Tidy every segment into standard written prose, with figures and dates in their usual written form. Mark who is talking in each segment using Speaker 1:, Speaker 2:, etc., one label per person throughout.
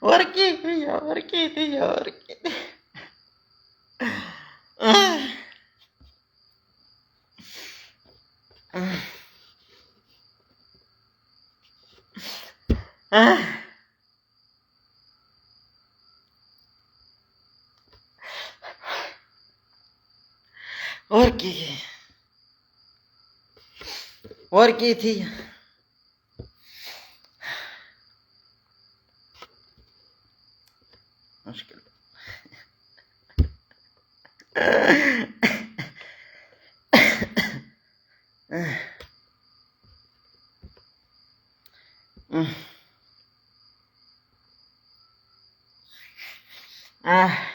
Speaker 1: Warqii tiyya, warqii tiyya, warqii. Warqii. Warqii tiyya. Mushkila. Ah.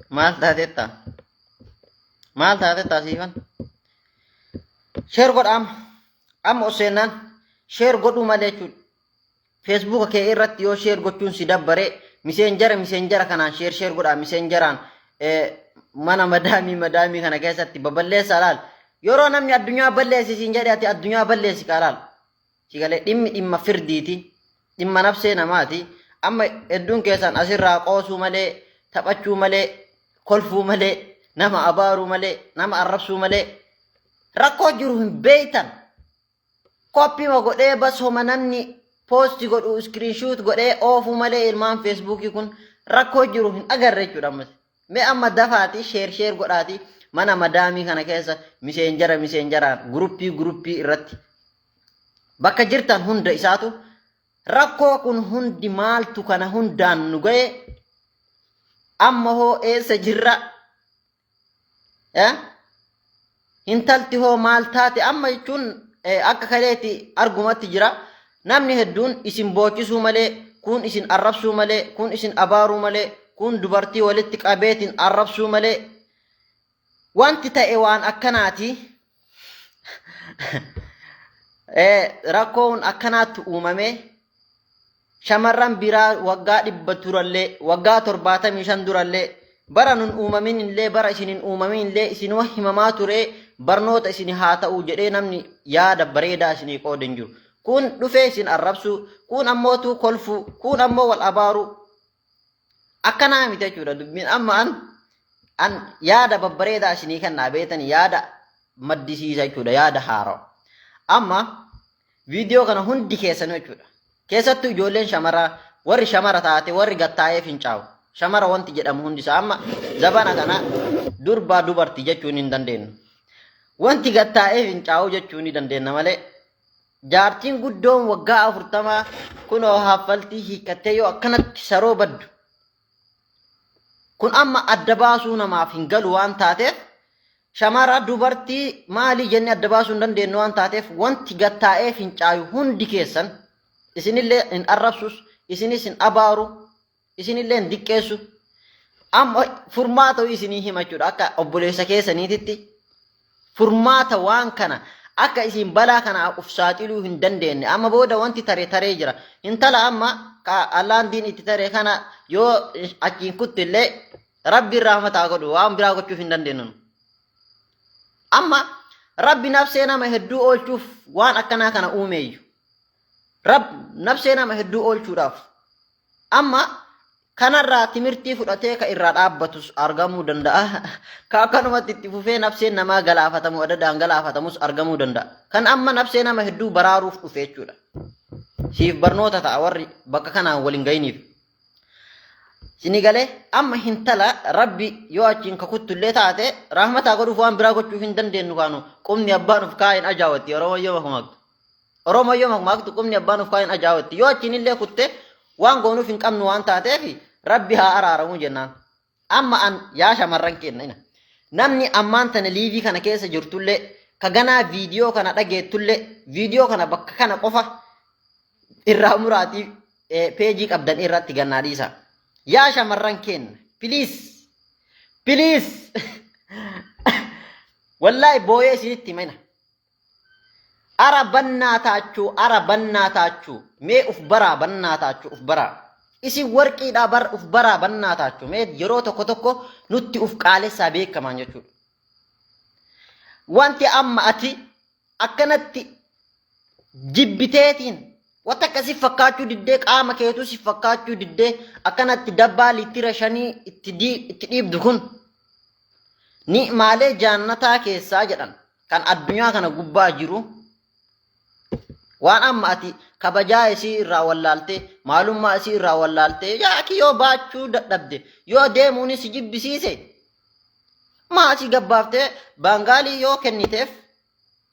Speaker 1: Maal taateetta? Maal taateetta siifan? Sheer godha amma. Amma ol seennaan sheer godhuu malee jechuudha. Feesbuuka kee irratti yoo sheer gochuun si dabbare miseenjara miseenjara kanaan sheer sheer godhaa miseenjaraan mana madaamii madaamii kana keessatti baballeessaa laal. Yeroo namni addunyaa balleessi siin jedhe ati addunyaa balleessi kaa laal. Si galee dhimmi dhimma firdiiti. Dhimma nafsee namaati. Amma hedduun keessan asirraa qoosuu malee taphachuu malee kolfuu malee nama abaaruu malee nama arrabsuu malee rakkoo jiru hin beektan. Koppima godhee bas homa namni poosti godhu iskiriinshuut godhee oofuu malee ilmaan feesbuukii kun rakkoo jiru hin agarre jechuudha ammas. Mee amma dafaati sheer sheer godhaati mana madaamii kana keessa miseenjara miseenjaraan guruppii guruppii irratti bakka jirtan hunda isaatu rakkoo kun hundi maaltu kana hundaan nu ga'e amma hoo eessa jirra Eh? Intalti hoo maal taate amma jechuun akka kaleetti argumatti jira. Namni hedduun isin boochisuu malee, kun isin arrabsuu malee, kun isin abaaruu malee, kun dubartii walitti qabeetiin arrabsuu malee. Wanti ta'e waan akkanaati. Rakkoon akkanaatti uumame Shamarran biraa waggaa 100 durallee, waggaa 75 durallee, bara nun uumamin illee, bara isin hin uumamin illee isinuma himamaa turee barnoota isin haa ta'u jedhee namni yaada bareedaa isinii qoode hin jiru. Kun dhufee isin arrabsuu, kun ammootuu kolfuu, kun ammoo wal abaaruu. Akkanaa miti jechuudha dubbiin amma an an yaada babbareedaa isinii kennaa beektanii yaada maddisiisa jechuudha yaada haarawa. Amma viidiyoo kana hundi keessanuu jechuudha. Keessattuu ijoolleen shamaraa warri shamara taate warri gattaa'ee fincaa'u shamara wanti jedhamu hundi isaa amma zabana kana durbaa dubartii jechuun hin dandeenyu. Wanti gattaa'ee fincaa'u jechuu ni dandeenya malee jaartiin guddoon waggaa 40 kunoo haffaltii hiikkattee yoo akkanatti saroo baddu kun amma adda baasuu namaaf hin galu waan taateef shamara dubartii maalii jennee adda baasuu hin dandeenyu waan taateef wanti gattaa'ee fincaayu hundi keessan isinillee hin arrabsus isinis hin abaaru isinillee hin diqqeessu amma furmaata isinii hima jechuudha akka obboleessa keessaniititti furmaata waan kana akka isin balaa kana of saaxiluu hin dandeenye amma booda wanti tare taree jira intala amma ka allaandiin itti tare kana yoo achiin kuttu illee rabbiin rahmataa godhu waan biraa gochuuf hin dandeenyu nu. Amma rabbi nafsee nama hedduu oolchuuf waan akkanaa kana uumeeyyu. Rab nafsee nama hedduu oolchuudhaaf amma kanarraa timirtii fudhatee ka irraa dhaabbatus argamuu danda'a. Ka akkanumatti itti fufee nafseen namaa galaafatamu adadaan galaafatamus argamuu danda'a. Kan amma nafsee nama hedduu baraaruuf dhufe jechuudha. Siif barnoota ta'a warri bakka kanaan wal hin ga'iniif. Sini galee amma hintala rabbi yoo achiin kakuttullee taate rahmataa godhuuf waan biraa gochuuf hin dandeenyu kaanu qubni abbaan of kaa'een ajaa'utti Oromoo yoo makmaaktu. Oromoo yoo makmaaktu qubni abbaan of kaa'een ajaa'utti yoo achiin illee kutte waan goonuuf hin qabnu waan taateef rabbi haa araaramuu jennaan. Amma an yaa shamarran keenna ina namni ammaan tana liivii kana keessa jirtullee ka ganaa viidiyoo kana dhageettullee viidiyoo kana bakka kana qofa irraa muraatii peejii qabdan irratti gannaa dhiisa. Yaa shamarran keenna please please wallaahi booyee isinitti himina. Ara bannaa taachuu ara bannaa taachuu mee uf baraa bannaa taachuu uf baraa. Isin warqiidhaa bar uf baraa bannaa taachu mee yeroo tokko tokko nutti uf qaalessaa beekamaan jechuudha. Wanti amma ati akkanatti jibbiteetiin wanta akkasii fakkaachuu diddee qaama keetuu si fakkaachuu diddee akkanatti dabbaa liitira shanii itti itti dhiibdu kun ni'maalee jaannataa keessaa jedhan kan addunyaa kana gubbaa jiru waan amma ati kabajaa isii irraa wallaaltee maalummaa isii irraa wallaaltee yaaki yoo baachuu dadhabde yoo deemuunis si jibbisiise maa asii gabbaaftee baangaalii yoo kenniteef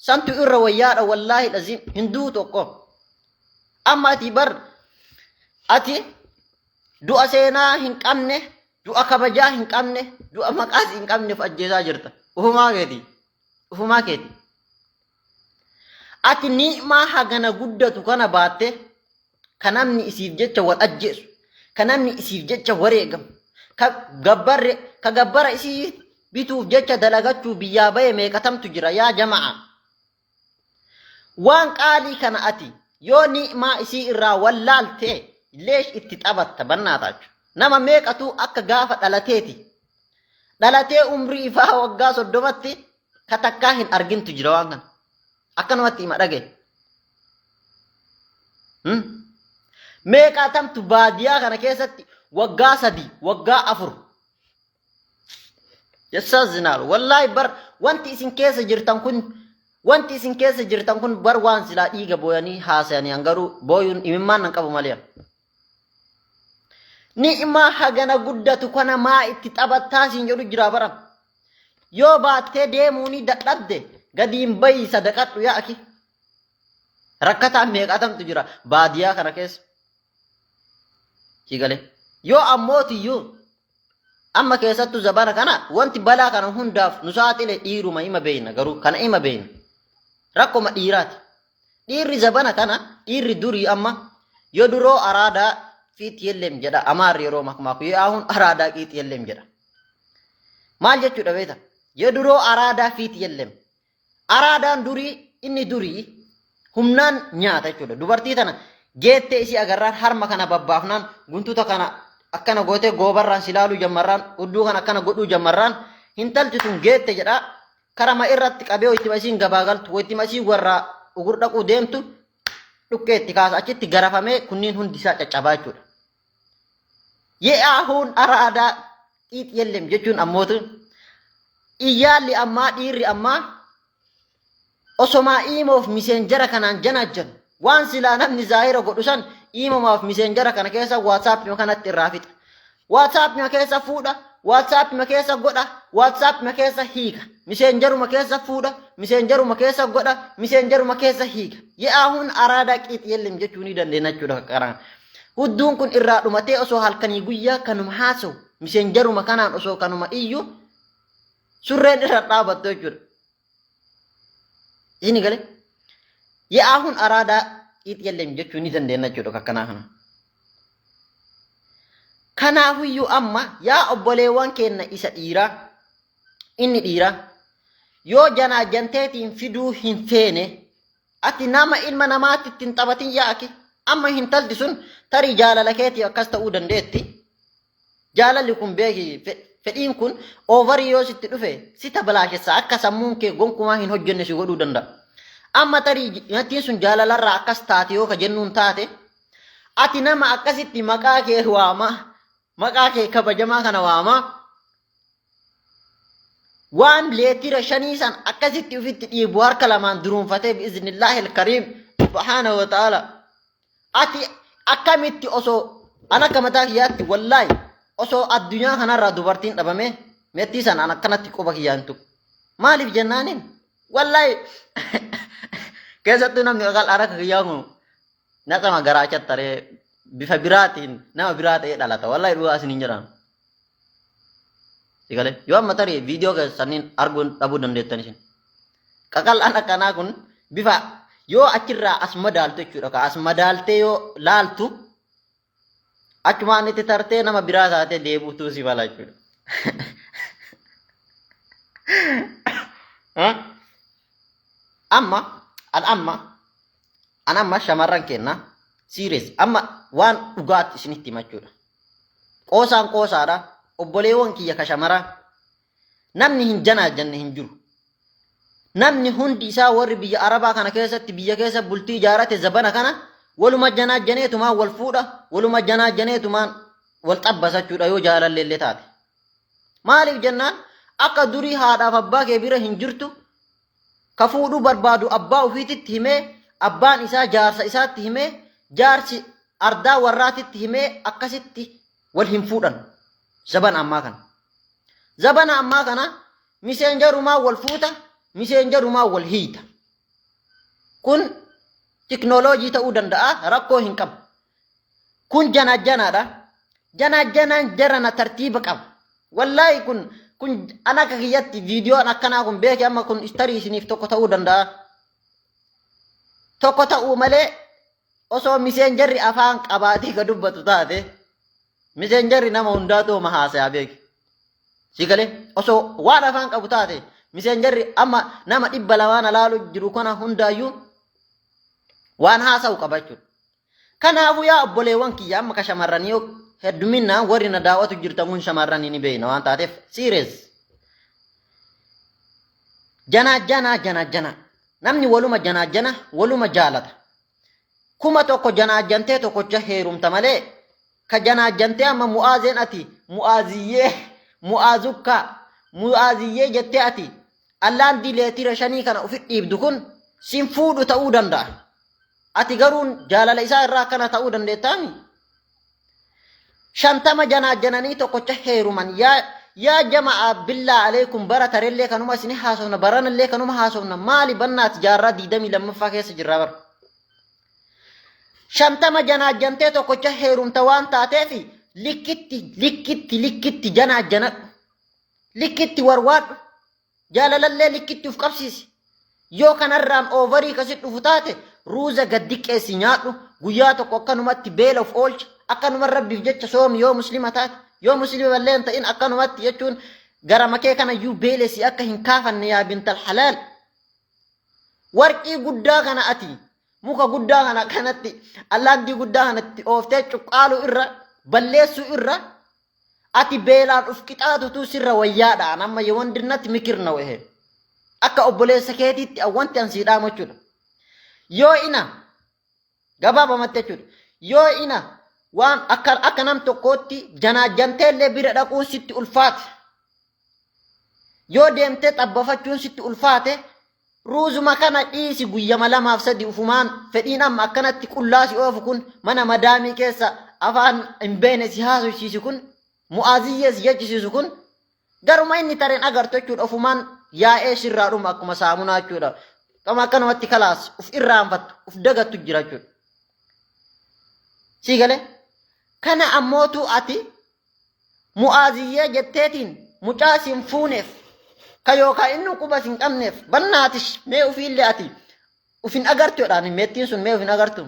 Speaker 1: santu irra wayyaadha wallaahi laziim hinduu tokko amma ati bar ati du'a seenaa hin qabne du'a kabajaa hin qabne du'a maqaas hin qabneef ajjeesaa jirta ufumaa keeti ufumaa keeti ati ni'maa hagana guddatu kana baatte ka namni isiif jecha wal ajjeesu ka namni isiif jecha wareegamu ka gabbarre ka gabbara isii bituuf jecha dalagachuu biyyaa bahe meeqatamtu jira yaa jama'a waan qaalii kana ati yoo ni'maa isii irraa wallaalte leesh itti taphatta bannaa taachu nama meeqatu akka gaafa dhalateeti dhalatee umrii ifaa waggaa 30tti ka takkaa hin argintu jira waan kana akkanumatti hima dhagaye. Meeqaatamtu baadiyaa kana keessatti waggaa 3 waggaa 4 yassaazzinaal wallaahi bar wanti isin keessa jirtan kun wanti isin keessa jirtan kun bar waan silaa dhiiga booyanii haasayanii an garuu booyuun imimmaan nan qabu malee. Ni'maa hagana guddatu kana maa itti taphattaa siin jedhu jira bara. Yoo baattee deemuunii dadhabde gadiin bayii sadaqadhu yaa aki. Rakkataan meeqatamtu jira baadiyaa kana keessa. Si galee. Yoo ammootiyyuu amma keessattuu zabana kana wanti balaa kana hundaaf nu saaxile dhiiruma ima beeyna garuu kana ima beeyna. Rakkoma dhiiraati. Dhiirri zabana kana dhiirri durii amma yoo duroo araadaa fiit yellem jedha amaarri yeroo makmaaku yoo ahun araadaa qiix yellem jedha. Maal jechuudha beekta? Yoo duroo araadaa fiit yellem Araadaan durii inni durii humnaan nyaata jechuudha. Dubartii tana geettee isii agarraan harma kana babbaafnaan guntuta kana akkana gootee goobarraan si laaluu jammarraan hudduu kana akkana godhuu jammarraan hintalti tun geette jedha karama irratti qabee wayittima isiin gabaa galtu wayittima isiin warraa ugur dhaquu deemtu dhukkee itti kaasa achitti garafamee kunniin hundi isaa caccabaa jechuudha. Ye'aahuun araadaa xiix yellem jechuun ammootu iyyaalli ammaa dhiirri ammaa osomaa iimoof miseenjara kanaan janaajjanu waan silaa namni zaahira godhu san iimomaaf miseenjara kana keessa waatsaappi kanatti irraa fixa. Waatsaappi keessa fuudha, waatsaappi keessa godha, waatsaappi keessa hiika. Miseenjaruma keessa fuudha, miseenjaruma keessa godha, miseenjaruma keessa hiika. Ye'aahuun araadaa qiix yellem jechuu ni dandeenya jechuudha karaan. Hudduun kun irraa dhumatee osoo halkanii guyyaa kanuma haasawu miseenjaruma kanaan osoo kanuma iyyu surreen irra dhaabattu jechuudha. Isin galee yaa'ahuun araadaa xiix yellem jechuu ni dandeenya jechuudha akkanaa kana. Kanaafiyyuu amma yaa obboleewwan keenna isa dhiiraa inni dhiiraa yoo janaajanteetiin fiduu hin feene Ati nama ilma namaatti itti hin taphatin yaa aki. Amma hintalti sun tarii jaalala keetiif akkas ta'uu dandeetti. Jaalalli kun beeki fedhiin kun oovarii yoo sitti dhufe si tabalaashessa akka sammuun kee gonkumaa hin hojjenne si godhuu danda'a. Amma tarii nattiin sun jaalalarraa akkas taate yoo ka jennuun taate ati nama akkasitti maqaa kee waamaa maqaa kee kabajamaa kana waamaa waan leetira shanii san akkasitti ufitti dhiibu harka lamaan duruunfatee bi'iznillaahi alkariim subhaanahu wa ta'ala ati akkamitti osoo an akka mataa kiyyaatti wallaahi osoo addunyaa kanarraa dubartiin dhabame meettii san an akkanatti quba kiyyaan tuqu maaliif jennaaniin wallaahi keessattuu namni qal'aan akka kiyyaa kun naxama garaacha taree bifa biraatiin nama biraa ta'ee dhalata wallaahi dhugaa isin hin jedhaan. Sigalee yoo amma tarii viidiyoo keessaniin arguun dhabuu dandeettan isin. Qaqal'aan akkanaa kun bifa yoo achirraa as madaaltu jechuudha. Ka as madaaltee yoo laaltu achumaan itti tartee nama biraa taatee deebi'utu si mala jechuudha. Amma an amma an amma shamarran kenna serious amma waan dhugaatti isinitti himachuudha. Qoosaan qoosaadha. Obboleewwan kiyya ka shamaraa namni hin janaajjanne hin jiru. Namni hundi isaa warri biyya Arabaa kana keessatti biyya keessa bultii ijaarate zabana kana waluma janaajjaneetumaan wal fuudha, waluma janaajjaneetumaan wal xabbasa jechuudha yoo jaalalleellee taate. Maaliif jennaan akka durii haadhaaf abbaa kee bira hin jirtu ka fuudhuu barbaadu abbaa ofiititti himee abbaan isaa jaarsa isaatti himee jaarsi ardaa warraatitti himee akkasitti wal hin fuudhan zabana ammaa kana. Zabana ammaa kana miseenjarumaa wal fuuta, miseenjarumaa wal hiita. Kun tiknooloojii ta'uu danda'a, rakkoo hin qabu. Kun janaajjanaadha. Janaajjanaan jarana tartiiba qaba. Wallaahi kun kun an akka kiyyatti viidiyoon akkanaa kun beeki amma kun tarii isiniif tokko ta'uu danda'a. Tokko ta'uu malee osoo miseenjarri afaan qabaatee ka dubbatu taate miseenjarri nama hundaatu homa haasayaa beeki. Si galee osoo waan afaan qabu taate miseenjarri amma nama 200 alaalu jiru kana hundaayyuu waan haasa'u qaba jechuudha. Kanaafuu yaa obboleewwan kiyya amma ka shamarranii hedduminaan warri na daawwatu jirtan kun shamarranii ni beekna waan taateef serious. Janaa janaa janaa janaa namni waluma janaa jana waluma jaalata. 1000 janaajjantee tokkocha heerumta malee ka janaajjantee amma mu'aazeen ati mu'aaziyyee mu'aazukkaa mu'aaziyyee jettee ati allaandii leetira shanii kana ofi dhiibdu kun sin fuudhu ta'uu danda'a. Ati garuu jaalala isaa irraa akkana ta'uu dandeettaami? 50 janaajjananii tokkocha heeruman yaa yaa jama'a billaa aleekum bara tarellee kanuma isin haasofna baranallee kanuma haasofna maali bannaati jaarraa 22ffaa keessa jirraa bara. 50 janaajjantee tokkocha heerumta waan taateef likkitti likkitti likkitti janaajjanadhu likkitti warwaadhu Jaalalallee likkitti uf qabsiisi. Yoo kanarraan oovarii ka si dhufu taate ruuza gad diqqeessi nyaadhu. Guyyaa tokko akkanumatti beela uf oolchi. Akkanuma Rabbiif jecha soomi yoo muslima taate. Yoo muslima illee hin ta'in akkanumatti jechuun garama kee kanayyuu beelessi akka hin kaafanne yaa bintal halaal. Warqii guddaa kana ati muka guddaa kana kanatti allaattii guddaa kanatti ooftee cuqqaaluu irra balleessuu irra Ati beelaan uf qixaatutu sirra wayyaadha. An amma yewandinnat mikir ነው ይሄ akka obboleessa keetiitti wanti an sii dhaamu jechuudha. Yoo ina gabaabamatti jechuudha. Yoo ina waan akka akka nam tokkootti janaajjanteellee bira dhaquun sitti ulfaate. Yoo deemtee xabbafachuun sitti ulfaate ruuzuma kana dhiisi guyyama lamaaf sadi ufumaan fedhiin amma akkanatti qullaa si oofu kun mana madaamii keessa afaan hin beekne si haasofsiisu kun mu'aaziyyee si jechisiisu kun garuma inni tareen agartu jechuudha ufumaan yaa'ee sirraa dhuma akkuma saamunaa jechuudha. Qama akkanumatti kalaas uf irraanfattu uf dagattu jira jechuudha. Sii galee kana ammootu ati Mu'aaziyyee jetteetiin mucaa sin fuuneef ka yookaan inni quba sin qabneef bannaatish mee ufiillee ati ufin agartu jedhaan meettiin sun mee ufin agartu.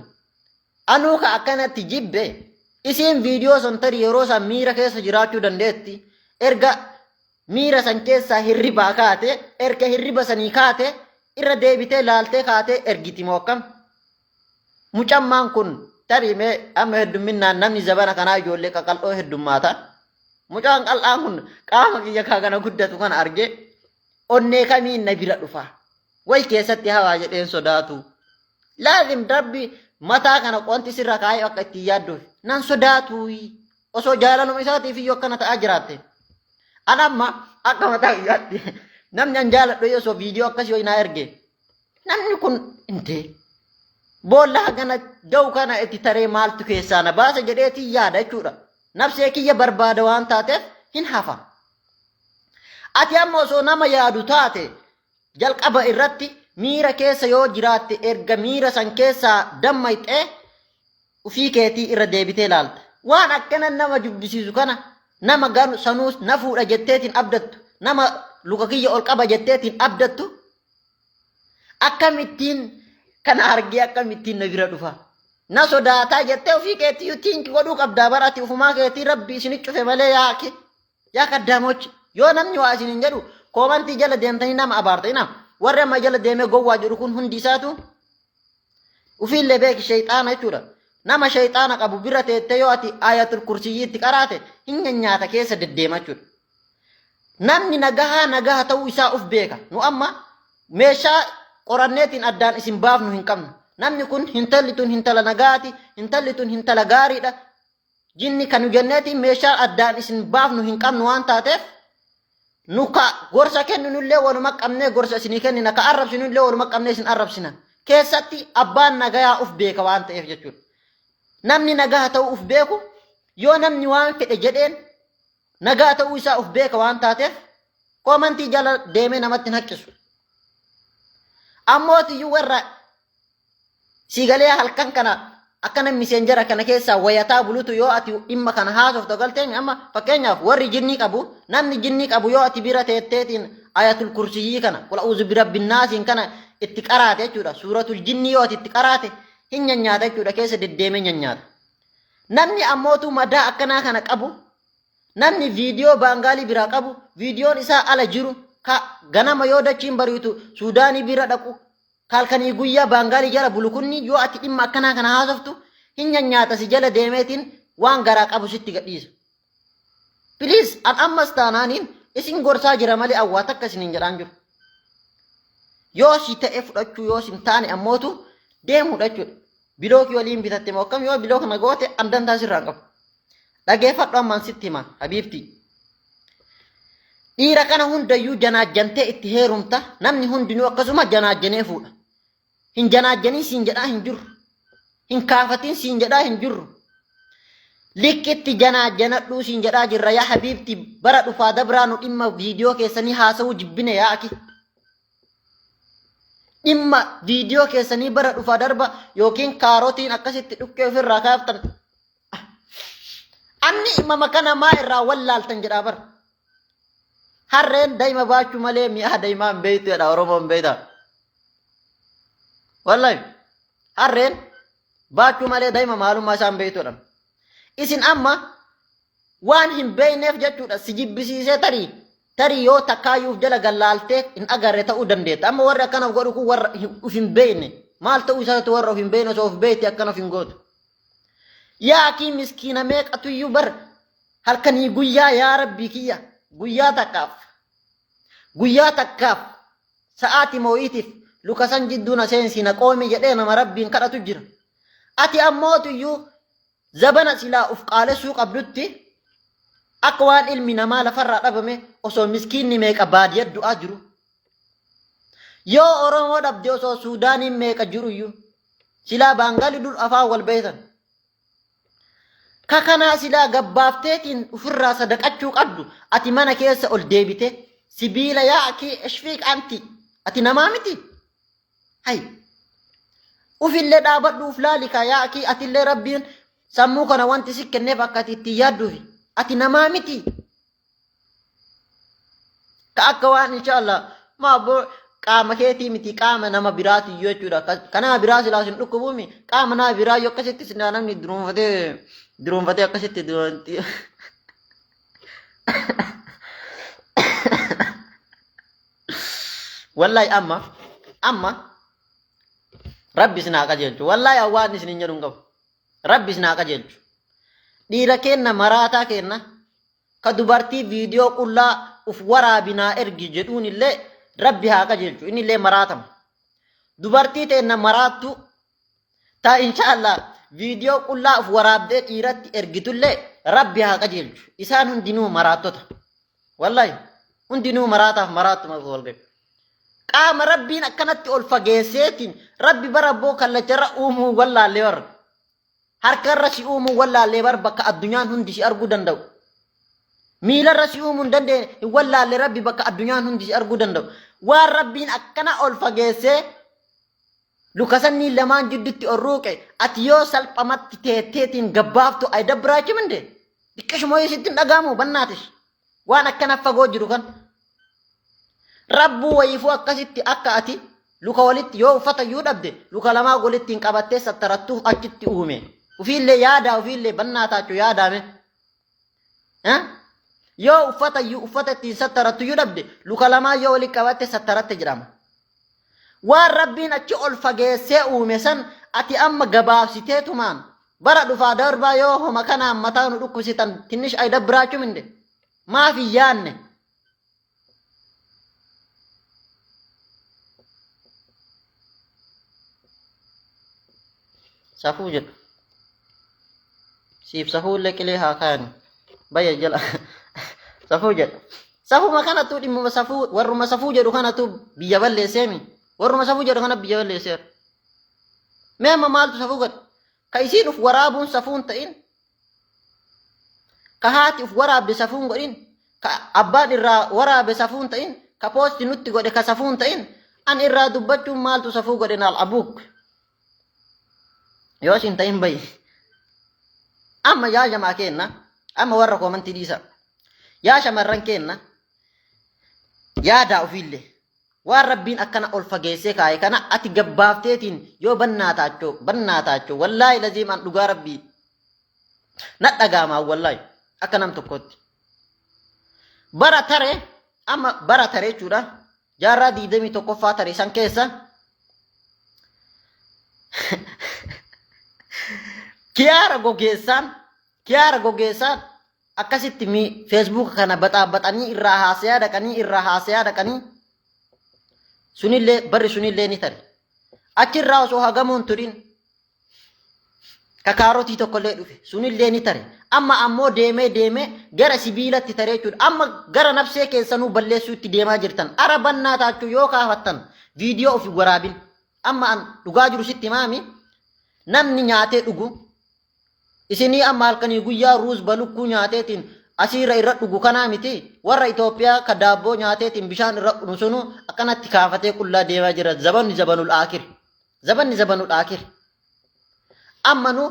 Speaker 1: Anuu ka akkanatti jibbe isiin viidiyoo san tarii yeroo san miira keessa jiraachuu dandeetti erga miira san keessaa hirribaa kaate erga hirriba sanii kaate irra deebitee laaltee kaatee ergiti moo akkam? Mucammaan kun tarii mee amma heddumminnaan namni zabana kanaa ijoollee qaqal'oo heddummaata. Mucaan qal'aan kun qaama kiyya kaa kana guddatu kana argee onnee kamiin na bira dhufa. Way keessatti hawaa jedheen sodaatu. Laazim rabbi mataa kana qonti sirra kaayee akka ittiin yaadduuf nan sodaatu. Osoo jaalaluma isaatiif iyyuu akkana ta'aa jiraatte. An amma akka mataa kiyyaatti namni an jaaladhu osoo viidiyoo akkasii wayii naa erge Namni kun intee boolla hagana ga'u kana itti taree maaltu keessaa na baasa jedheetii yaada jechuudha. Nafsee kiyya barbaada waan taateef hin hafa. Ati amma osoo nama yaadu taate jalqaba irratti miira keessa yoo jiraatte erga miira san keessaa dammayxee ufii keetii irra deebitee ilaalta. Waan akkana nama jibbisiisu kana nama ganu sanuus na fuudha jetteetiin abdattu nama luka kiyya ol qaba jetteetiin abdattu akkamittiin kana argee akkamittiin na bira dhufa na sodaataa jettee ofii keetiyyuu tiinki godhuu qabdaa bara ati ufumaa keetii rabbi isini cufe malee yaa akhi yaa kaddaamochi yoo namni waa isin hin jedhu koomantii jala deemtanii nama abaarta ina warri amma jala deemee gowwaa jedhu kun hundi isaatu ufiillee beeki sheyxaana jechuudha. Nama shayxaana qabu bira teettee yoo ati aayatul kursiyyii itti qaraate hin nyaata keessa deddeema jechuudha. Namni nagahaa nagaha ta'uu isaa uf beeka. Nu amma meeshaa qoranneetiin addaan isin baafnu hin qabnu. Namni kun hintalli tun hintala nagaati, hintalli tun hintala gaariidha. Jinni kan nu jenneetiin meeshaa addaan isin baafnu hin qabnu waan taateef nu ka gorsa kenninullee waluma qabnee gorsa isinii kennina, ka arrabsinullee waluma qabnee isin arrabsina. Keessatti abbaan nagayaa uf beeka waan ta'eef jechuudha. Namni nagaha ta'uu uf beeku yoo namni waan fedhe jedheen nagaa ta'uu isaa uf beeka waan taateef koomantii jala deemee namatti hin haqqisu. Ammootiyyuu warra siigalee halkan kana akkana miseenjara kana keessaa wayataa bulutu yoo ati dhimma kana haasoftu galteemi amma fakkeenyaaf warri jinnii qabu namni jinnii qabu yoo ati bira teetteetiin ayatul kursiyyii kana qul a'uuzu birabbinnaasiin kana itti qaraate jechuudha suuratul jinnii yoo ati itti qaraate hin nyanyaata jechuudha keessa deddeemee nyanyaata. Namni ammootu madaa akkanaa kana qabu namni viidiyoo baangaalii biraa qabu viidiyoon isaa ala jiru ka ganama yoo dachiin bariitu Suudaanii bira dhaqu kalkanii guyyaa baangaalii jala bulu kunni yoo ati dhimma akkanaa kana haasoftu hin nyanyaata si jala deemeetiin waan garaa qabu sitti gadhiisa. Please an ammas taanaaniin isin gorsaa jira malee awwaa takka isin hin jedhaan jiru. Yoo si ta'e fudhachuu yoo si hin taane ammootu deemuudha jechuudha. Bilookii waliin bitatte moo akkam yoo bilook na goote an dantaa sirraa hin qabu. Dhageeffadhu ammaan sitti hima habiibtii. Dhiira kana hundayyuu janaajjantee itti heerumta namni hundinuu akkasuma janaajjanee fuudha. Hin janaajjanii siin jedhaa hin jirru. Hin kaafatiin siin jedhaa hin jirru. Likkitti janaajjanadhuu siin jedhaa jirra yaa habiibti bara dhufaa dabraa nu dhimma viidiyoo keessanii haasawuu jibbine yaa aki. Dhimma viidiyoo keessanii bara dhufaa darba yookiin kaarotiin akkasitti dhukkee ofirraa kaaftan. Anni imama kana maa irraa wallaaltan jedhaa bara. Harreen daa'ima baachuu malee mi'aa daa'imaa hin beektu jedha Oromoon beektaa. Wallahi harreen baachuu malee daa'ima maalummaa isaa hin beektu jedhama. Isin amma waan hin beekneef jechuudha si jibbisiisee tarii tarii yoo takkaayyuuf jala gallaaltee hin agarre ta'uu dandeetta. Amma warri akkana godhu kun warra of hin beekne maal ta'uu isaatu warra of hin beekne osoo of beekte akkana of hin gootu. Yaa akii miskiina meeqatuyyuu bar halkanii guyyaa yaa rabbii kiyya guyyaa takkaaf guyyaa takkaaf sa'aati moo'iitiif luka san jidduu na seensi na qoomi jedhee nama rabbiin kadhatu jira. Ati ammootuyyuu zabana silaa uf qaalessuu qabdutti akka waan ilmi namaa lafarraa dhabame osoo miskiinni meeqa baadiyya du'aa jiru. Yoo Oromoo dhabde osoo Suudaaniin meeqa jiruyyuu silaa baangali dur afaan wal beektan. Ka kanaa silaa gabbaafteetiin ofirraa sadaqachuu qabdu ati mana keessa ol deebite sibiila yaa akii ishfiiq anti ati namaa miti. Hay ufillee dhaabadhu uf laali kaa yaa akii atillee rabbiin sammuu kana wanti si kenneef akka ati ittiin yaadduufi ati namaa miti. Ka akka waan inshaallah maa boo qaama keetii miti qaama nama biraati iyyuu jechuudha. Ka nama biraa silaa sin dhukkubuumi qaama nama biraa iyyuu akkasitti silaa namni duruunfatee duruunfatee akkasitti duruunfatee. Wallahi amma amma rabbi isin haa qajeelchu. Wallahi waan isin hin jedhu hin qabu. Rabbi isin haa qajeelchu. Dhiira keenna maraataa keenna ka dubartii viidiyoo qullaa uf waraabi naa ergi jedhuun illee rabbi haa qajeelchu inni illee maraatama. Dubartii teenna maraattu ta inshaallah viidiyoo qullaa uf waraabdee dhiiratti ergitullee rabbi haa qajeelchu. Isaan hundinuu maraattota. Wallahi hundinuu maraataaf maraattuma wal gahe. Qaama rabbiin akkanatti ol fageesseetiin rabbi bara boo kallacharra uumuu wallaallee warra. Harkarra si uumuu wallaallee bar bakka addunyaan hundi si arguu danda'u. Miilarra si uumuu hin dandeenye hin wallaalle rabbi bakka addunyaan hundi si arguu danda'u. Waan rabbiin akkana ol fageessee luka sannii lamaan jidduutti ol ruuqe ati yoo salphamatti teetteetiin gabbaaftu ay dabbiraachim hinde xiqqishuma wayii sitti hin dhaga'amu bannaatish waan akkana fagoo jiru kan rabbuu wayiifuu akkasitti akka ati luka walitti yoo uffata iyyuu dhabde luka lamaa walitti hin qabattee sattarattuuf achitti uume ufiillee yaadaa ufiillee bannaa taachuu yaadaame yoo uffata iyyuu uffata ittiin sattarattu iyyuu dhabde luka lamaa yoo walitti qabatte sattaratte jedhama. Waan rabbiin achi ol fageessee uume san ati amma gabaabsiteetumaan Bara dhufaa darbaa yoo homa kanaan mataa nu dhukkubsitan tinnish aydabbiraachum inde? Maaf hin yaanne? Safuu jedhu. Siif safuu illee qilee haa kaayani. Bayya jala. Safuu jedha. Safuma kanatu dhimmuma safuu warruma safuu jedhu kanatu biyya balleesseemi. Warruma safuu jedhu kana biyya balleesseera. Mee amma maaltu safuu godhe? Ka isiin uf waraabuun safuu hin ta'in, ka haati uf waraabde safuu hin godhin, ka abbaan irraa waraabe safuu hin ta'in, ka poosti nutti godhe ka safuu hin ta'in, an irraa dubbachuun maaltu safuu godhe naal abuuk. Yoo isin ta'in bayi. Amma yaa jamaa keenna, amma warra koomantii dhiisa. Yaa shamarran keenna, yaadaa ofiillee. Waan Rabbiin akkana ol fageessee kaaye kana ati gabbaafteetiin yoo bannaa taachoo bannaa taachoo wallaahi laziim an dhugaa Rabbii na dhagaamaa wallaahi akka nam tokkootti. Bara tare amma bara tare jechuudha jaarraa 21ffaa tare san keessa kiyaara gogeessaan kiyaara gogeessaan Akkasitti mi Facebook kana baxaabaxanii irraa haasayaa dhaqanii irraa haasayaa dhaqanii sunillee barri sunillee ni tare. Achirraa osoo hagamuun turin kakaarotii tokkollee dhufe sunillee ni tare. Amma ammoo deemee deemee gara sibiilatti taree jechuudha. Amma gara nafsee keessanuu balleessuutti deemaa jirtan. Ara bannaa taachuu yoo kaafattan viidiyoo ofi waraabin. Amma an dhugaa jiru sitti himaami namni nyaatee dhugu Isinii amma halkanii guyyaa ruuz balukkuu nyaateetiin asiirra irra dhugu kanaa miti warra Itoophiyaa ka daabboo nyaateetiin bishaan irra dhunu sunu akkanatti kaafatee qullaa deemaa jira zabanni zabanul aakir zabanni zabanul aakir amma nu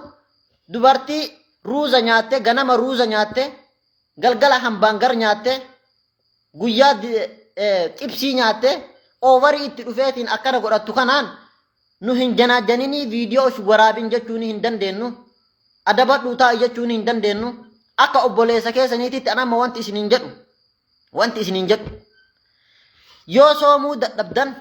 Speaker 1: dubartii ruuza nyaattee ganama ruuza nyaattee galgala hambaangar nyaattee guyyaa xibsii nyaattee oovarii itti dhufeetiin akkana godhattu kanaan Nu hin janaajjaninii viidiyoo if waraabin jechuunii hin dandeennu. Adabadhuu taa'i jechuunii hin dandeennu. Akka obboleessa keessaniititti an amma wanti isiniin jedhu wanti isiniin jedhu yoo soomuu dadhabdan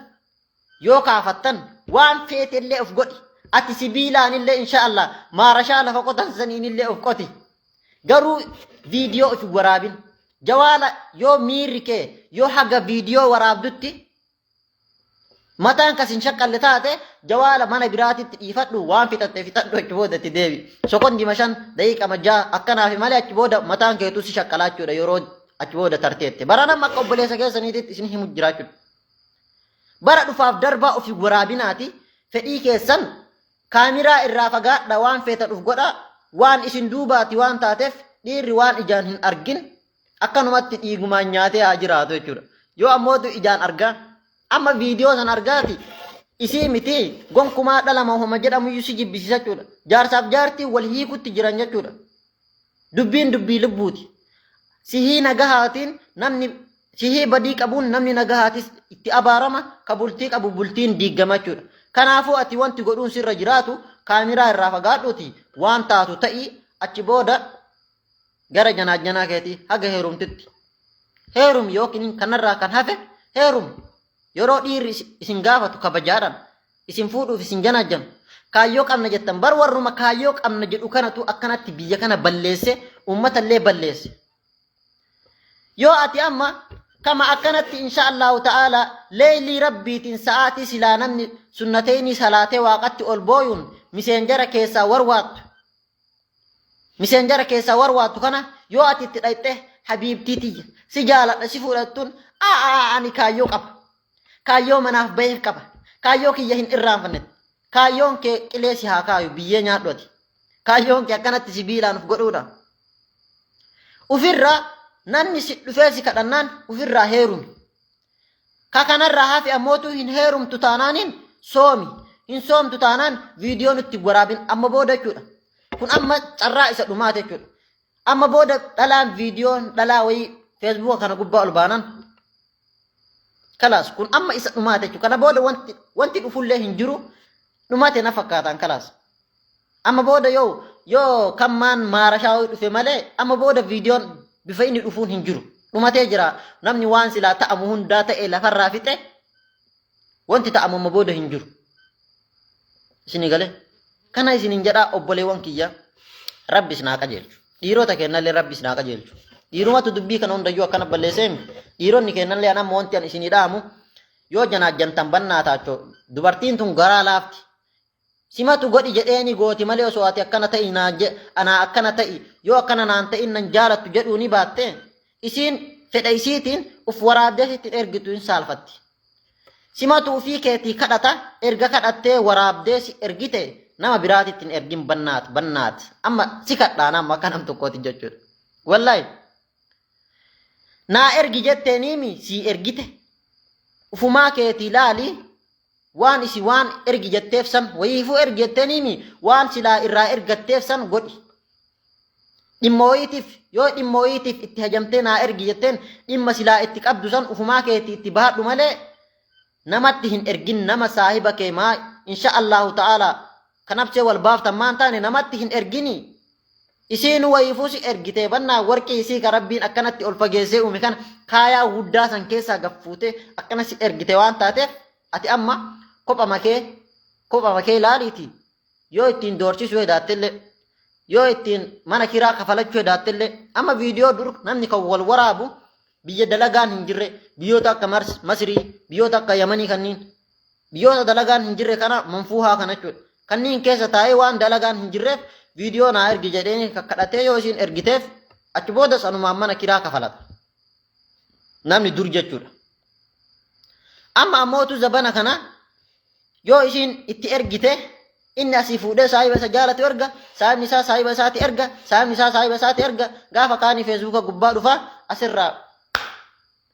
Speaker 1: yoo kaafattan waan feetellee of godhi. Ati sibiilaanillee insha Allah maarashaa lafa qotan saniinillee of qoti. Garuu viidiyoo if waraabin. Jawaala yoo miirri kee yoo haga viidiyoo waraabdutti Mataan kas hin shaqqalle taate jawaala mana biraatitti dhiifadhu waan fixatte fixadhu achi booda itti deebi. Sokondima 5 daqiiqama 6 akkanaafi malee achi booda mataan keetuu si shaqqalaa jechuudha yeroo achi booda tarteette. Bara nama akka obboleessa keessaniititti isin himu jiraachuudha. Bara dhufaaf darbaa ofii waraabinaati fedhii keessan kaamiraa irraa fagaadha waan feetan uf godha waan isin duubaati waan taateef dhiirri waan ijaan hin argin Akkanumatti dhiigumaan nyaatee haa jiraatu jechuudha. Yoo ammootu ijaan argaa amma viidiyoo san argaati isii miti gonkumaa dhala homa jedhamuyyuu si jibbisiisa jechuudha. Jaarsaaf jaartii wal hiikutti jiran jechuudha. Dubbiin dubbii lubbuuti. Sihii nagahaatiin namni sihii badii qabuun namni nagahaatis itti abaarama ka bultii qabu bultiin diiggama jechuudha. Kanaafuu ati wanti godhuun sirra jiraatu kaamiraa irraa fagaadhuuti waan taatu ta'ii achi booda gara janaajjanaa keetii haga heerumtutti heerumi yookiin kanarraa kan hafe heerumi yeroo dhiirri isin gaafatu kabajaadhaan isin fuudhuuf isin janaajjanu kaayyoo qabna jettan bar warruma kaayyoo qabna jedhu kanatu akkanatti biyya kana balleesse uummatallee balleesse yoo ati amma kama akkanatti insha Allahu ta'ala leeylii rabbiitiin sa'aatii silaa namni sunnateynii salaatee waaqatti ol booyuun miseenjara keessaa warwaattu Miseenjara keessaa warwaattu kana yoo ati itti dhayxe habiibtii tiyya si jaaladha si fuudhattuun aa ani kaayyoo qaba. Kaayyoo manaaf baheef qaba. Kaayyoo kiyya hin irraanfanne. Kaayyoon kee qilee si haa kaayu biyyee nyaadhu ati. Kaayyoon kee akkanatti sibiilaan of godhuudha. Ufirraa namni si dhufee si kadhannaan ufirraa heerumi. Ka kanarraa hafe ammootu hin heerumtu taanaaniin soomi. Hin soomtu taanaan viidiyoo nutti hin waraabin amma booda jechuudha. Kun amma carraa isa dhumaati jechuudha. Amma booda dhalaan viidiyoon dhalaa wayii feesbuuka kana gubbaa ol baanan kalaas kun amma isa dhumaati jechuudha. Kana booda wanti wanti dhufullee hin jiru dhumate na fakkaataan kalaas. Amma booda yoo yoo kammaan maarashaa wayii dhufe malee amma booda viidiyoon bifa inni dhufuun hin jiru. Dhumatee jira. Namni waan silaa ta'amu hundaa ta'e lafarraa fixe wanti ta'amu amma booda hin jiru. Isinii galee? Kana isinin jedhaa obboleewwan kiyya Rabbi isin haa qajeelchu. Dhiirota kennallee Rabbi isin haa qajeelchu. Dhiirumatu dubbii kana hundayyuu akkana balleessee dhiironni kennallee an amma wanti an isinii dhaamu yoo janaajjantan bannaa taachoo dubartiin tun garaa laafti. Simatu godhi jedheeni gooti malee osoo ati akkana ta'i naan anaa akkana ta'i yoo akkana naan ta'in nan jaalattu jedhuu ni baatte isiin fedha isiitiin uf waraabdee sitti ergitu hin saalfatti. Simatu ufii keetii kadhata erga kadhattee waraabdee si ergite nama biraatitti hin ergin bannaat bannaat amma si kadhaan amma akka nam tokkooti jechuudha. Wallaahi naa ergi jetteeniimi sii ergite ufumaa keetii laali waan isi waan ergi jetteef san wayiifuu ergi jetteeniimi waan silaa irraa ergatteef san godhi. Dhimma wayiitiif yoo dhimma wayiitiif itti hajamtee naa ergi jetteen dhimma silaa itti qabdu san ufumaa keetii itti bahadhu malee namatti hin ergin nama saahiba kee maa insha Allahu ta'ala kan nabsee wal baaftan maan taane namatti hin ergini isiinu wayiifuu si ergitee bannaa warqii isii ka rabbiin akkanatti ol fageessee uume kana kaayaa guddaa san keessaa gaffuutee akkana si ergite waan taateef ati amma kopha makee kopha makee laaliiti yoo ittiin doorsisuu hedaattellee yoo ittiin mana kiraa kafalachuu hedaattellee amma viidiyoo dur namni kan wal waraabu biyya dalagaan hin jirre biyyoota akka Masrii biyyoota akka Yamanii kanniin biyyoota dalagaan hin jirre kana manfuuhaa kana jechuudha. Kanniin keessa taa'ee waan dalagaan hin jirreef viidiyoo naa ergi jedhee kakkadhatee yoo isiin ergiteef achi booda sanumaan mana kiraa kafalata. Namni dur jechuudha. Amma ammootu zabana kana Yoo isiin itti ergite inni asii fuudhee saahiba isa jaalatu erga, saahibni isaa saahiba isaati erga, saahibni isaa saahiba isaati erga, gaafa kaanii feesbuuka gubbaa dhufa asirraa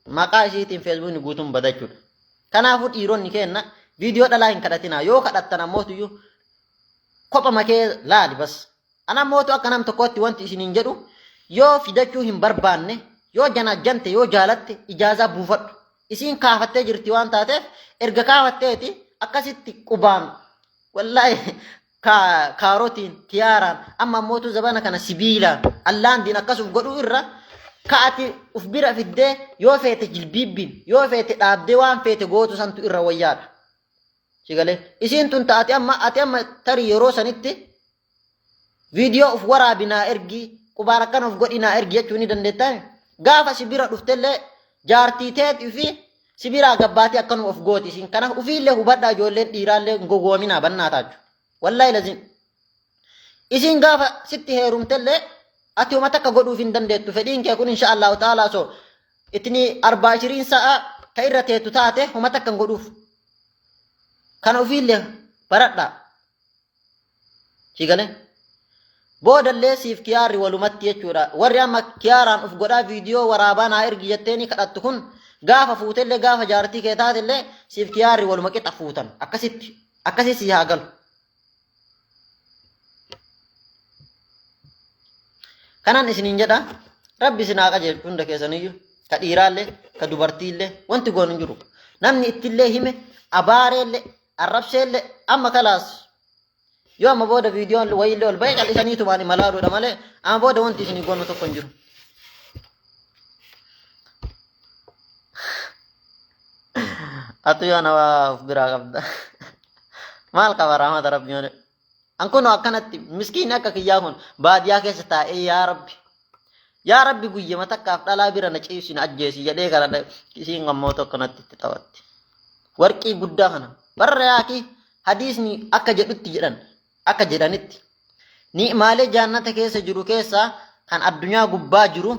Speaker 1: maqaa isiitiin feesbuukni guutuun bada jechuudha. Kanaafuu dhiironni keenna viidiyoo dhalaa hin kadhatinaa yoo kadhattan ammootuyyuu kopha makee laali bas. Ana ammootu akka nam tokkootti wanti isiniin jedhu yoo fidachuu hin barbaanne yoo janaajjante yoo jaalatte ijaazaa buufadhu. Isiin kaafattee jirti waan taateef erga kaafatteeti akkasitti qubaan wallaahi kaarotiin kiyaaraan amma ammootu zabana kana sibiilaan allaandiin akkasuf godhuu irra ka ati uf bira fiddee yoo feete jilbiibbiin yoo feete dhaabdee waan feete gootu santu irra wayyaadha. Sigalee isiin tun ta ati amma tarii yeroo sanitti viidiyoo uf waraabi naa ergi qubaan akkana uf godhi naa ergi jechuu ni dandeettaa gaafa si bira dhuftellee jaartii teetii fi si biraa gabbaatii akkanuma of gooti isin kana ufiillee hubadhaa ijoolleen dhiiraallee hin gowwoominaa bannaa taachu wallaahi lazim isiin gaafa sitti heerumtellee ati homa takka godhuuf hin dandeettu fedhiin kee kun insha Allahu ta'ala so itni arbaa ishiriin sa'a ka irra teettu taate homa takka hin godhuuf kana ufiillee baradhaa Si galee? Boodallee siif kiyaarri walumatti jechuudha. Warri amma kiyaaraan uf godhaa viidiyoo waraabaa naa ergi jetteeni kadhattu kun gaafa fuutellee gaafa jaartii kee taatellee siif kiyaarri waluma qixa fuutan. Akkasitti akkasii sii haa galu. Kanan isiniin jedha rabbi isin haa qajeelchu hunda keessaniyyuu ka dhiiraallee ka dubartiillee wanti goonu hin jiru. Namni ittillee hime abaareellee arrabseellee amma kalaas yoo amma booda viidiyoon wayiillee ol ba'e callisaniitumaan imalaaluudha malee amma booda wanti isinii goonu tokko hin jiru. Atu yoo nama of biraa qabda. Maal qaba rahmata rabbi malee. An kun akkanatti miskiinni akka kiyyaa kun baadiyyaa keessa taa'ee yaa rabbi. Yaa rabbi guyyama takkaaf dhalaa bira na ciibsi na ajjeesi jedhee kana isiin ammoo tokko natti itti taphatti. Warqii guddaa kana barra yaakii hadiisni akka jedhutti jedhan akka jedhanitti ni'maalee jaannata keessa jiru keessaa kan addunyaa gubbaa jiru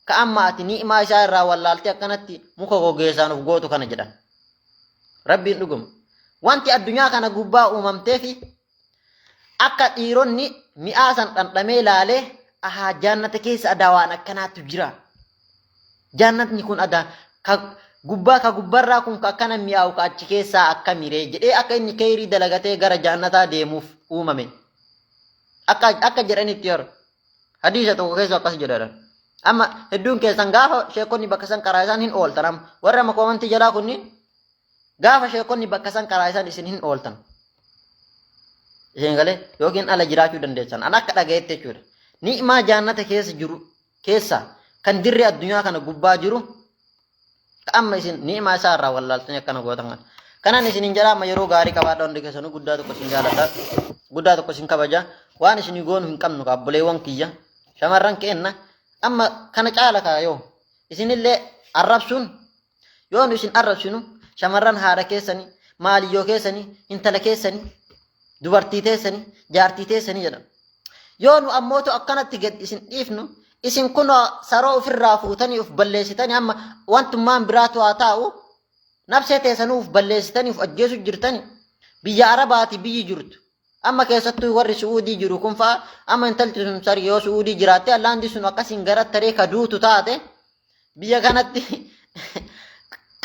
Speaker 1: ka amma ati ni'maa isaa irraa wallaaltee akkanatti muka gogeessaan of gootu kana jedhan. Rabbiin dhuguma. Wanti addunyaa kana gubbaa uumamtee fi akka dhiironni mi'aa san dhandhamee laalee ahaa jaannata keessa adaa waan akkanaatu jira. Jaannatni kun adaa ka gubbaa ka gubbarraa kun ka akkana mi'aawu ka achi keessaa akkamiree jedhee akka inni keeyrii dalagatee gara jaannataa deemuuf uumame. Akka jedhanitti yeroo hadiisa tokko keessa akkas jedhan. Amma hedduun keessan gaafa sheekonni bakka san karaa isaan hin ooltan amma warri amma koomantii jalaa kunniin gaafa sheekonni bakka san karaa isaan isin hin ooltan. Isin galee yookiin ala jiraachuu dandeessan. An akka dhagayetti jechuudha. Ni'maa jaannata keessa jiru keessa kan dirree addunyaa kana gubbaa jiru ka amma isin ni'maa isaa irraa wallaaltanii akkana gootan kana. Kanan isinin jedha amma yeroo gaarii qabaadha hundi keessanuu guddaa tokko isin jaaladha. Guddaa tokko isin kabaja. Waan isin goonu hin qabnu obboleewwan kiyya. Shamarran keenna amma kana caala kaayoo isinillee arrabsuun yoo nu isin arrabsinu shamarran haadha keessanii maaliyyoo keessanii intala keessanii dubartii teessanii jaartii teessanii jedhama. Yoo nu ammootu akkanatti gad isin dhiifnu isin kunoo saroo ofirraa fuutanii of balleessitanii amma wantummaan biraatu haa taa'u nafsee teessanuu of balleessitanii of ajjeesu jirtani biyya arabaati biyyi jirtu. Amma keessattuu warri Su'uudii jiru kun fa'a amma intalti sun sari yoo Su'uudii jiraatte allaanti sun akkasiin gara taree ka duutu taate biyya kanatti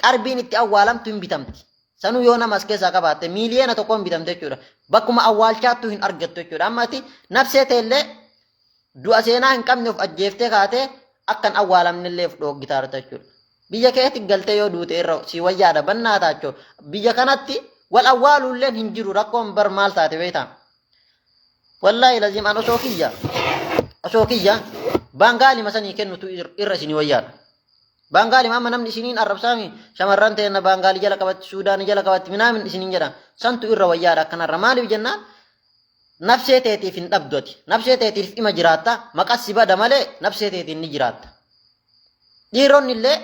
Speaker 1: qarbiin itti awwaalamtu hin bitamti. Sanuu yoo nama as keessaa qabaatte miiliyoona tokko hin bitamte jechuudha. Bakkuma awwaalchaattuu hin argattu jechuudha. Amma ati nafsee teellee du'a seenaa hin qabne of ajjeeftee kaatee akka hin awwaalamnellee of dhooggitaarta jechuudha. Biyya keetti galtee yoo duute irra si wayyaadha bannaa taachoo. Biyya kanatti wal awwaaluulleen hin jiru rakkoon bar maal taate beektaa? Wallaahi laziim an osoo kiyya osoo kiyya baangaalima sanii kennutu irra isinii wayyaadha. Baangaalima amma namni isiniin arrabsaami shamarran teenna baangaalii jala qabatti suudaanii jala qabatti minaamin isiniin jedha santu irra wayyaadha akkanarra maaliif jennaan nafsee teetiif hin dhabdu ati nafsee teetiif ima jiraatta maqas si bada malee nafsee teetiin ni jiraatta. Dhiironni illee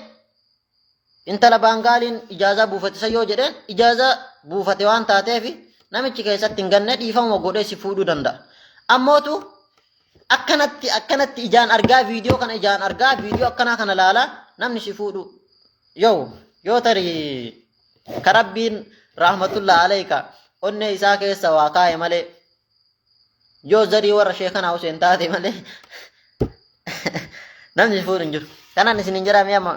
Speaker 1: Intala Baangaaliin ijaazaa buufate san yoo jedheen ijaazaa buufate waan taateef namichi keessatti hin ganne dhiifamuma godhee si fuudhuu danda'a. Ammootu akkanatti akkanatti ijaan argaa viidiyoo kana ijaan argaa viidiyoo akkanaa kana laalaa namni si fuudhu yoo yoo tarii ka rabbiin rahmatullahi alayka onnee isaa keessa waa kaa'e malee yoo zarii warra sheekanaa Huseen taate malee namni si fuudhu hin jiru. Kanaan isin hin jedhamee amma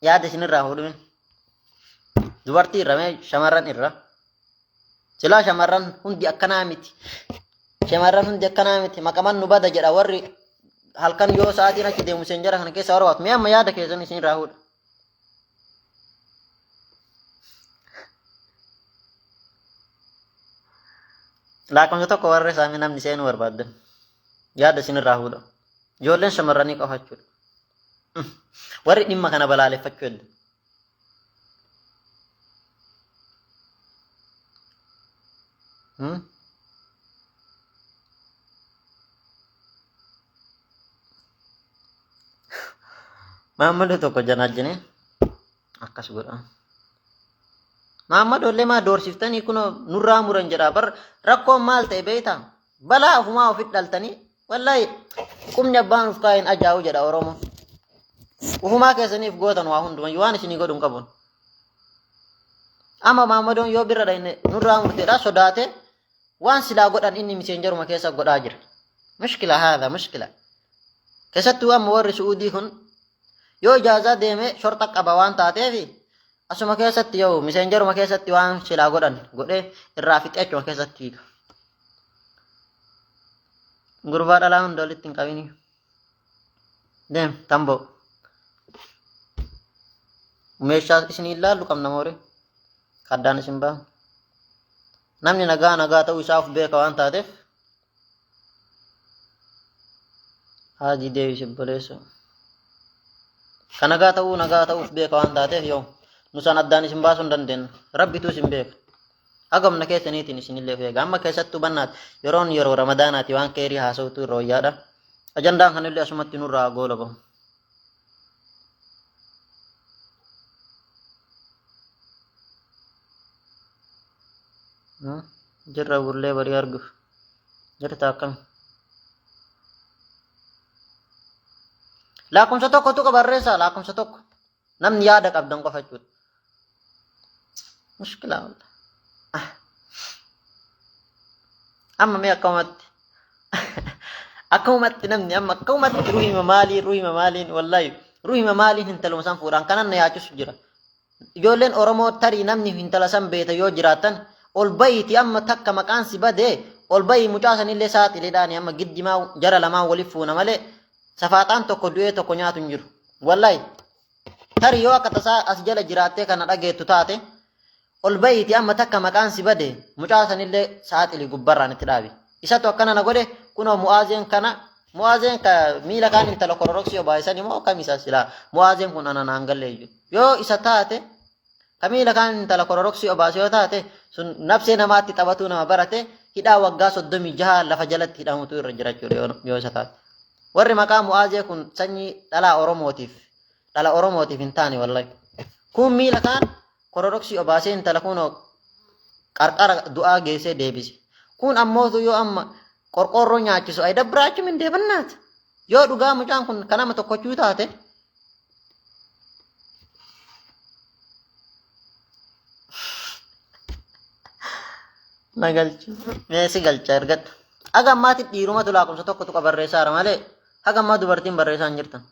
Speaker 1: yaada isinirraa fuudhume. Dubartii irra mee shamarran irra. Silaa shamarran hundi akkanaa miti. Shamarran hundi akkanaa miti. Maqaman nu bada jedha warri halkan yoo sa'aatiin achi deemu seen jara kana keessa warra waatu. Mee amma yaada keessan isinirraa fuudha. Lakkoofsa tokko warra isaanii namni seenuu barbaaddan yaada isinirraa fuudha. Ijoolleen shamarranii qofa jechuudha. Warri dhimma kana balaaleffachuu heddu. Maammadoo tokko janaajjine akkas godha. Maammadoo illee maa doorsiftanii kunoo nurraa muran jedha bar rakkoon maal ta'e beektaa? Balaa ofumaa ofitti dhaltanii wallahi qubni abbaan uf kaa'een ajaa'u jedha Oromoo. Ufumaa keessaniif gootan waa hundumayyuu waan isinii godhu hin qabuun. Amma maammadoon yoo birra dhayne nurraa murteedha sodaate waan silaa godhan inni miseenjaruma keessa godhaa jira. Mushkila haadha mushkila. Keessattuu amma warri Su'uudii kun yoo ijaazaa deeme shorxa qaba waan taateef asuma keessatti yoo miseenjaruma keessatti waan silaa godhan godhee irraa fixee achuma keessatti fiiga. Gurbaa dhalaa hunda walitti hin qabini. Deem tamboo. Meeshaa isin ilaallu qabna mooree. Kaddaan isin ba'a. Namni nagaa nagaa ta'uu isaa of beeka waan taateef. Haajii deebisi obboleessa. Ka nagaa ta'uu nagaa ta'uuf beeka waan taateef yoo nu san addaan isin baasuu hin dandeenyu. Rabbitu isin beeka. Haga humna keessaniitiin isinillee of eega. Amma keessattuu bannaati yeroon yeroo ramadaanaati waan keerii haasawutu irra wayyaadha. Ajandaan kanillee asumatti nurraa goolabamu. Jirra bullee barii arguuf. Jirta akkami? Lakkoofsa tokko tuqa barreessaa lakkoofsa tokko. Namni yaada qabdan qofa jechuudha. Mushkilaa wallah. Ah. Amma mee akkamatti akkamatti namni amma akkamatti ruhima maaliin ruhima maaliin wallahi ruhima maaliin hintaluma san fuudhaan kanan na yaachisu jira. Ijoolleen Oromoo tarii namni hintala san beeta yoo jiraattan ol bahiiti amma takka maqaan si badee ol bahii mucaa sanillee saaxilidhaani amma giddimaa jara lamaan waliif fuuna malee safaaxaan tokko du'ee tokko nyaatu hin jiru. Wallahi tarii yoo akka tasaa as jala jiraattee kana dhageettu taate ol bahiiti amma takka maqaan si bade mucaa sanillee saaxili gubbarraan itti dhaabi. Isatu akkana na godhe kunoo mu'aazeen kana mu'aazeen ka miila kaan intala kororoksii obaayisan immoo kam isa silaa mu'aazeen kun ana naan galle iyyuu. Yoo isa taate Kamiila kaan intala kororoksii obaase yoo taate sun nafsee namaatti taphatuu nama barate hidhaa waggaa 36 lafa jalatti hidhamutu irra jira jechuudha yoo isa taate. Warri maqaa Mu'aazee kun sanyii dhalaa Oromootiif dhala Oromootiif hin taane wallahi. Kun miila kaan kororoksii obaasee intala kunoo qarqara du'aa geessee deebise. Kun ammootu yoo amma qorqoorroo nyaachisu ay dabbiraachum hin deebannaati. Yoo dhugaa mucaan kun kan nama tokkochuu taate na galchi. Mee si galcha ergadhu. Haga ammaatti dhiirumatu lakkoofsa tokkotu barreessaara malee haga ammaa dubartiin barreessaa hin jirtan.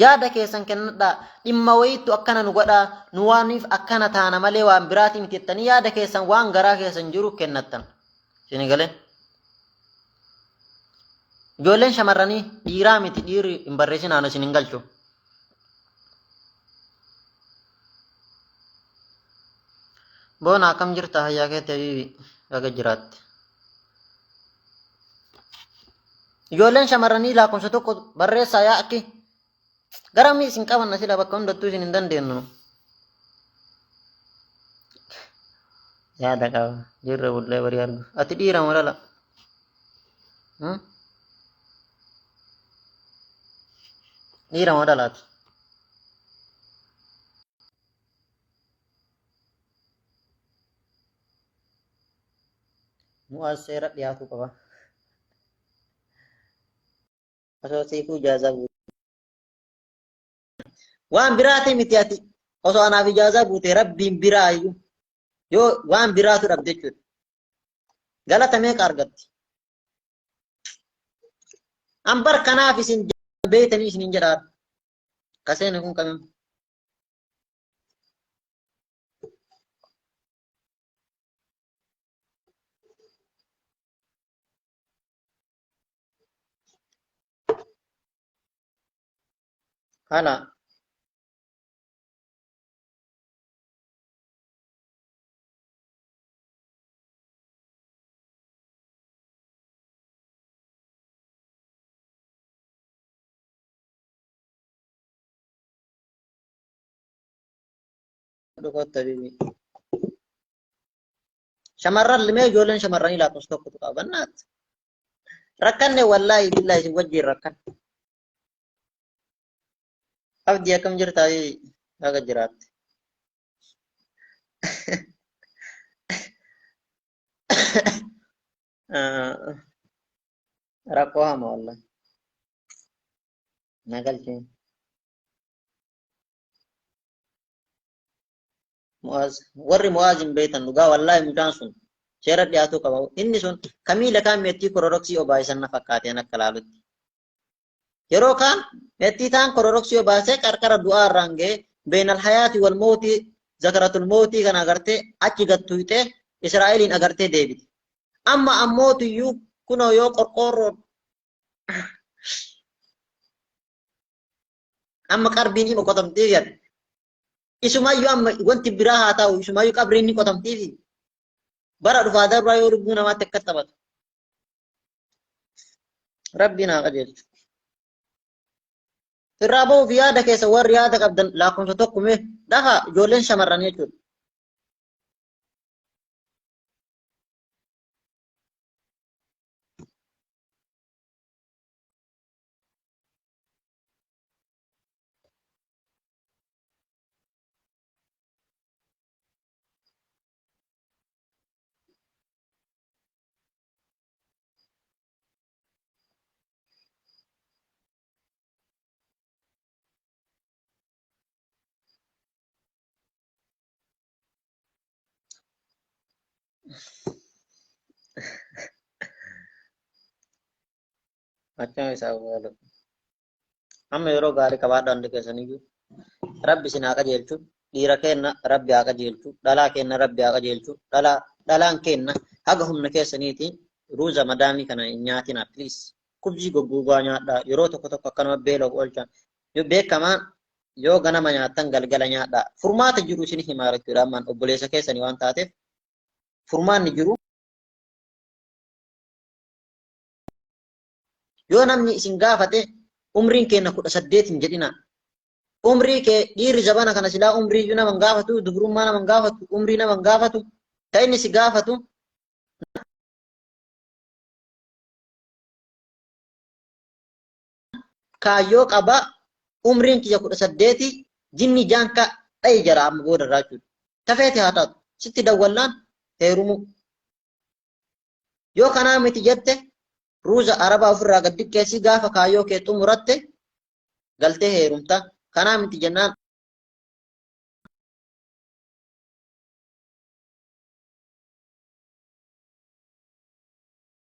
Speaker 1: Yaada keessan kennadhaa dhimma wayiittu akkana nu godhaa nu waaniif akkana taana malee waan biraatii miti jettanii yaada keessan waan garaa keessan jiru kennattan. Isin galee. Ijoolleen shamarranii dhiiraa miti dhiirri hin barreessinaan isin hin galchu. Boona akkam jirta fayyaa keetti habiibi baga jiraatte. Ijoolleen shamarranii lakkoofsa tokko barreessaa yaa akki garamii isin qabanna sila bakka hundattuu isin hin dandeenyu. Yaada qaba jirra bullee barii argu. Ati dhiira moo dhala? Dhiira moo dhalaati? Mu'aaz seera dhiyaatuu qaba. Osoo siifuu ijaazaa guute. Waan biraatii miti ati osoo anaaf ijaazaa guute rabbiin biraa iyyuu yoo waan biraatu dhabde jechuudha. Galata meeqa argatti? An bar kanaaf isin beeytanii isin hin jedhaa. Kaseeni kun kamim? Hala. Dhugotta bibi. Shamarran limee ijoolleen shamarranii lakkoofsa tokkotu qaba. Bannaatti. Rakkanne wallaahi billaahi isin wajjin rakkan. Abdii akkam jirta baga jiraatte. Rakkoo hama wallaahi. Na galchee. Mu'aaz warri Mu'aaz hin beektan dhugaa wallaahi mucaan sun seera dhiyaatuu qaba. Inni sun kamiila kaan meettii kororoksii obaayisan na fakkaateen akka laalutti. Yeroo kaan meettii taan kororoksii obaasee qarqara du'aa irraan ga'ee beenal hayaati wal mootii zakaratul mootii kana agartee achi gad tuyxee Israa'eliin agartee deebite. Amma ammootiyyuu kunoo yoo qorqoorroon amma qarbiin hima qotamtee jedhe. Isumayyuu amma wanti biraa haa ta'u isumayyuu qabriin ni qotamtiifi. Bara dhufaa darbaa yoo lubbuu namaatti akka taphatu. Rabbiin haa qajeelchu. Irraa ba'uuf yaada keessa warri yaada qabdan lakkoofsa tokko mee dhaha ijoolleen shamarran jechuudha. Machaa isaa awwaalu. Amma yeroo gaarii qabaadhaa hundi keessaniyyuu. Rabbi isin haa qajeelchu. Dhiira keenna Rabbi haa qajeelchu. Dhalaa keenna Rabbi haa qajeelchu. Dhalaa dhalaan keenna haga humna keessaniitiin ruuza madaamii kana hin nyaatinaa please. Kubzii goggogaa nyaadhaa. Yeroo tokko tokko akkanuma beela of oolchaa. Yoo beekamaan yoo ganama nyaattan galgala nyaadhaa. Furmaata jiru isin himaa jechuudha ammaan obboleessa keessanii waan taateef furmaanni jiru yoo namni isin gaafate umriin keenya 18 hin jedhinaa. Umrii kee dhiirri zabana kana silaa umrii iyyuu nama hin gaafatu, dubrummaa nama hin gaafatu, umrii nama hin gaafatu. Ka inni si gaafatu kaayyoo qaba umriin kiyya 18 jinni jaanka dhayi jara amma booda irraa jechuudha. Tafeeti haa taatu sitti dawwallaan heerumuu. Yoo kanaa miti jette ruuza arabaa ofirraa gad diqqeessii gaafa kaayyoo kee xumuratte galtee heerumta. Kanaa miti jennaan